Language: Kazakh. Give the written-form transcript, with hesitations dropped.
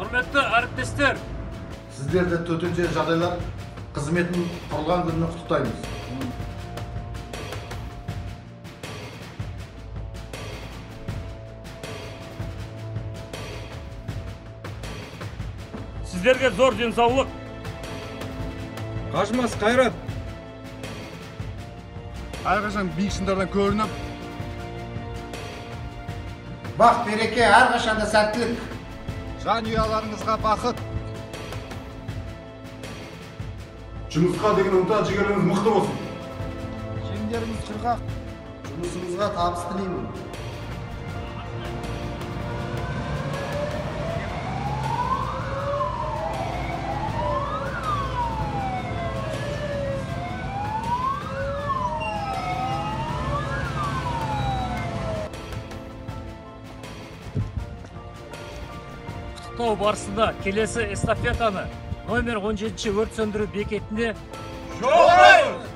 Құрметті әріптестер, сіздерді төтенше жағдайлар қызметінің құрылған күнімен құттықтаймыз. Сіздерге зор денсаулық, қажымас қайрат, әрқашан биік шыңдардан көрініп, бақ береке, әрқашанда сәттілік, жанұяларыңызға бақыт, жұмысқа деген ынта жігеріңіз мықты болсын, жеңдеріңіз құрғақ, жұмысыңызға табыс тілеймін. Құттықтау барысында келесі эстафетаны номер 17 өрт сөндіру бекетіне жолдаймыз.